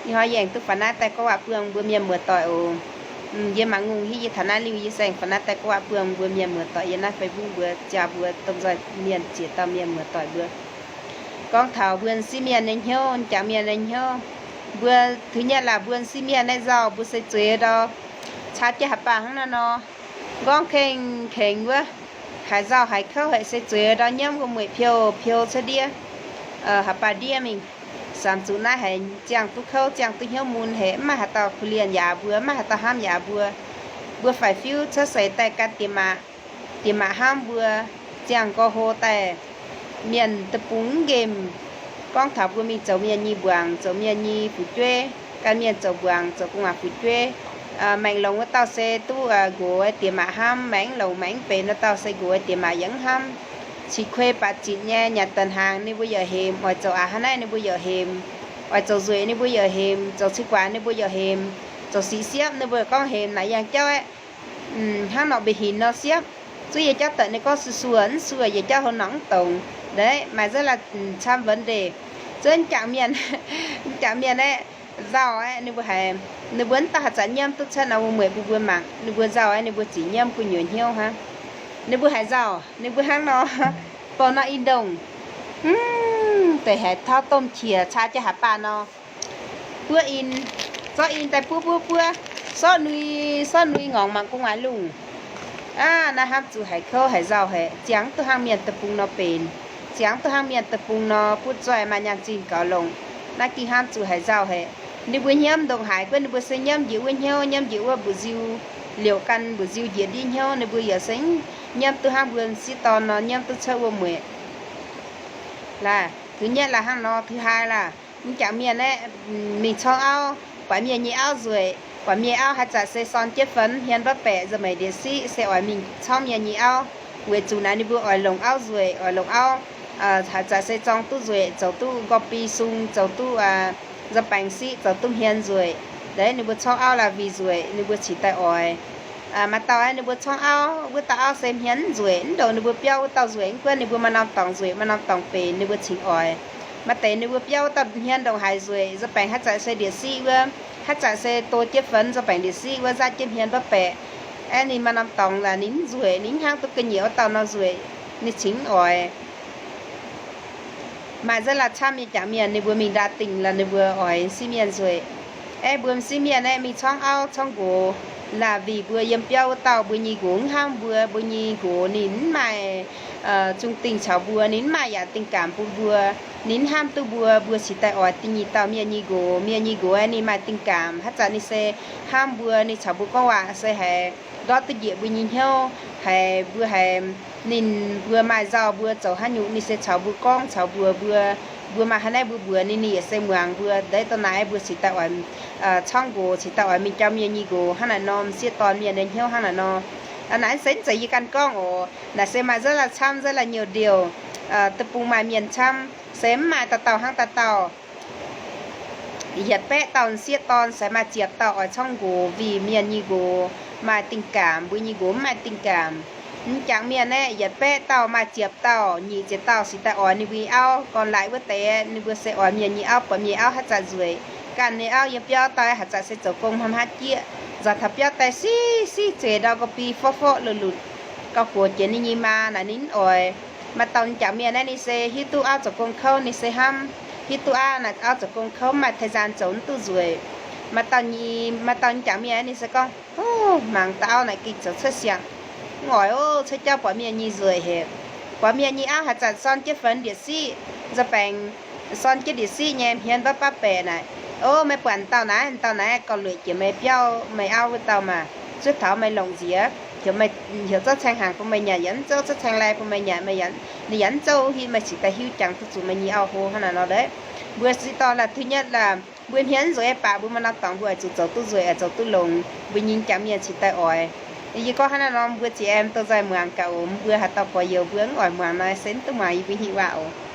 Ih hnoi yie aengx duqv faaux naaiv daaih gorngv waac buangh mbuo mienh muoz-doic oc. Yie mangc ngongh hiuv yie taux naaiv liuh, yie se aengx faaux naaiv daaih gorngv waac buangh mbuo mienh muoz-doic yiem naaiv Facebook mbuo, jaa mbuo domh nzoih mienh ziex dauh mienh muoz-doic mbuo. Gorngv taux mbuo m'sieqv mienh nyei hnyouv, m'jangc mienh nyei hnyouv, mbuo thứ nhất là mbuo m'sieqv mienh naaiv nzauh mbuo se zueiz ndau, caa jienv haaix baac hnangv naaiv nor, nqorngv kengx kengx wuov, haiz nzauh haiz kouv haic se zueiz ndau nyiemv wuom-mueic piou piou cuotv ndiev, haaix baac ndiev mingh. Samx zuqc naaiv haiz ziangh duqv kouv, ziangh duqv hnyouv mun haic, mv maaih haaix dauh korv-lienh yaac mbuo, mv maaih haaix dauh hnamv yaac mbuo. Mbuo faix-fiuv cuotv seix daaih gan diex maac, diex maac hnamv mbuo, ziangh nqoi hlo daaih, mienh deic-bung mv nqemh. Gorngv taux mbuo mingh zoux mienh nyei mbuangz, zoux mienh nyei fu'jueiv, gan mienh zoux mbuangz, zoux gu'nguaaz fu'jueiv, maengc longx wuov dauh se duqv nqox diex maac hnamv, maengc longx maengc benx wuov dauh se nqox diex maac yaac mv hnamv. Cingx kuei baac zitc nyei, nyanc daaih hnaangx ninh mbuo yaac hemx, oix zoux aqc hnangv naaiv ninh mbuo yaac hemx, oix zoux nzueic ninh mbuo yaac hemx, zoux cing guaax ninh mbuo yaac hemx, zoux siqv siepv ninh mbuo gorngv hemx naaic yangh jauv aeqv. Hnangv norqc mbiec hinc nor siepv. Zuov yie jauv daaih ninh gorngv suov suov mv suov, yie jauv hlo norqc mv dongz. Ndeic maaih zengv laaix camv vấn đề. Zuov m'jangc mienh, m'jangc mienh aeqv, nzauh aeqv, ninh mbuo haiz, ninh mbuo mv dauh haaix zanc nyiemv duqv cuotv nor wuom-mueic bun mbuo mangc, ninh mbuo nzauh aeqv, ninh mbuo zic nyiemv gu'nyuoz hnyouv hnangv. Ninh mbuo haiz nzauh ninh mbuo hnangv nor, bouh nor i ndongh, deix haiz tauv domh qiex caa jienv haaix baac nor, buov in, zorqv in daaih buov buov buov, sortv nui, sortv nui ngorngx mangc gu'nguaaic lungh. Aav, naaiv hnamv zuqc haiz kouv haiz nzauh haic, ziangh duqv hnangv mienh deic-bung nor benx, ziangh duqv hnangv mienh deic-bung nor butv zoih maaih nyaanh zinh gaux longc. Naaiv ging hnamv zuqc haiz nzauh haic. Ninh mbuo hnyouv ndongc haaix guov ninh mbuo se nyiemv njiec wuov hnyouv, nyiemv njiec wuov mbu'nziu, liouc gan mbu'nziu njiec ndiev hnyouv, ninh mbuo yaac se nyiemv duqv hnangv mbuo m'sieqv dorn nor nyiemv duqv cuotv wuom-mueic. Laaix, thứ nhất là hnangv nor, thứ hai là m'jangc mienh aeqv, mingh corngv auv, buatc mienh nyei auv nzueic, buatc mienh auv haaix zanc se son jienv fen hmien mbopv baeqc nza'hmien ndiev siqv se oix mingh corngv mienh nyei auv. Weic zuqc naaiv ninh mbuo oix longc auv nzueic, oix longc auv, haaix zanc se zorng duqv nzueic, zoux duqv nqorngv-bi sung, zoux duqv nza'baengx siqv, zoux duqv hmien nzueic. Deix ninh mbuo corngv auv là vì nzueic, ninh mbuo cingx daaih oix. Maaih dauh aeqv, ninh mbuo corngv auv, wuov dauh auv se hmien nzueic, mv ndongc ninh mbuo biauv wuov dauh nzueic, mv gunv ninh mbuo maaih norm dorngx nzueic, maaih norm dorngx benx, ninh mbuo cingx oix. Maaih deix ninh mbuo biauv wuov dauh hmien ndongc haaix nzueic, nza'baengx haaix zanc se ndiev siqv wuov, haaix zanc se do jienv fen nza'baengx ndiev siqv wuov, nzaqv jienv hmien mbopv baeqc. Aeqv, ninh maaih norm dorngx laaix ninh mv nzueic, ninh mv hnangv duqv ga'nyiec wuov dauh nor nzueic, ninh cingx mv oix. Maaih zengv laaix camv nyei m'jangc mienh ninh mbuo mingh ndaa dingh laaix ninh mbuo oix m'sieqv mienh nzueic. Aeqv, mbuo m'sieqv mienh aeqv, mingh corngv auv corngv nqox là vì mbuo yiem biauv wuov dauh mbuo nyei nqox mv hnamv mbuo, mbuo nyei nqox ninh mv maaih zung dingh caux mbuo, ninh mv maaih yaac dingh gaamc bun mbuo, ninh mv hnamv duqv mbuo, mbuo cingx daaih oix da'nyeic dauh mienh nyei nqox. Mienh nyei nqox aeqv, ninh maaih dingh gaamc, haaix zanc ninh se hnamv mbuo, ninh caux mbuo gorngv waac se haiz ndortv duqv njiec mbuo nyei hnyouv, haiz mbuo haiz ninh mbuo maaih nzauh mbuo zoux haaix nyungc ninh se caux mbuo gorngv, caux mbuox mbuo, mbuo maaih haaix naaiv mbuo mbuox ninh, ninh yaac se muangx mbuo. Deix dongh naaiv mbuo cingx daaih oix corngv nqox, cingx daaih oix mingh jauv mienh nyei nqox hnangv naaic nor, m'sieqv dorn mienh nyei hnyouv hnangv naaic nor. Naaiv se mv zeiz yie ganh gorngv oc. Naaic se maaih zengv laaix camv, zengv laaix nyouc ndiouh, deic-bung maaih mienh camv, se mv maaih dauh dauh hnangv dauh dauh. Yietc baeqv dauh m'sieqv dorn se maaih ziepc dauh oix corngv nqox, vì mienh nyei nqox maaih dingh gaamc, mbuo nyei nqox mv maaih dingh gaamc. M'jangc mienh aeqv, yietc baeqv dauh maaih ziepc dauh, nyic ziepc dauh cingx daaih oix ninh mbuo nyei auv. Gorn-laaix wuov deix ninh mbuo se oix mienh nyei auv, buatc mienh auv haaix zanc nzueic, ganh nyei auv yiem biauv daaih haaix zanc se zoux gong hnamv haav jieqv, nzauh taux biauv daaih siqv siqv zueiz ndau ga'bi forv forv lutc lutc, gauh gox jiex ninh nyei maa naaic ninh mv oix. Maaih dauh m'jangc mienh aeqv, ninh se hiuv duqv auv zoux gong kouv ninh se hnamv, hiuv duqv auv naaic, auv zoux gong kouv mv maaih thời gian zoux mv duqv nzueic. Maaih dauh m'jangc mienh aeqv, ninh se gorngv, Mangc dauh auv naaic gengh zoux cuotv siang, mv oix ov, cuotv jauv buatc mienh nyei nzueic hec. Buatc mienh nyei auv haaix zanc son jienv fen ndiev siqv, nza'baengx son jienv ndiev siqv nyei hmien mbapv bapv baeqc naaic, Ov, meih buatc dauh naaiv, dauh naaiv gauh lueic jiex meih biauv meih auv wuov dauh maah! Zuov taux meih longc nziex, heuc zorqv caeng hnaangx bun meih nyanc yaac mv zouv, zorqv caeng lai bun meih nyanc, meih ninh yaac mv zouv, hitv meih cingx daaih hiuv jangx duqv zuqc meih nyei auv hlo hnangv naaic nor. Deix mbuo se dorh laaix thứ nhất là mbuo hmien nzueic baac mbuo maaih norm dorngx mbuo oix zuqc zoux duqv nzueic, oix zoux duqv longx, mbuo nyei m'jangc mienh cingx daaih oix. Yie gorngv hnangv naaiv nor, mbuo ziex em dongh nzai muangx gaax oc. Mbuo haaix dauh gorx-youz mbuo mv oix muangx nor, se mv duqv muangx yie mbuo nyei waac oc.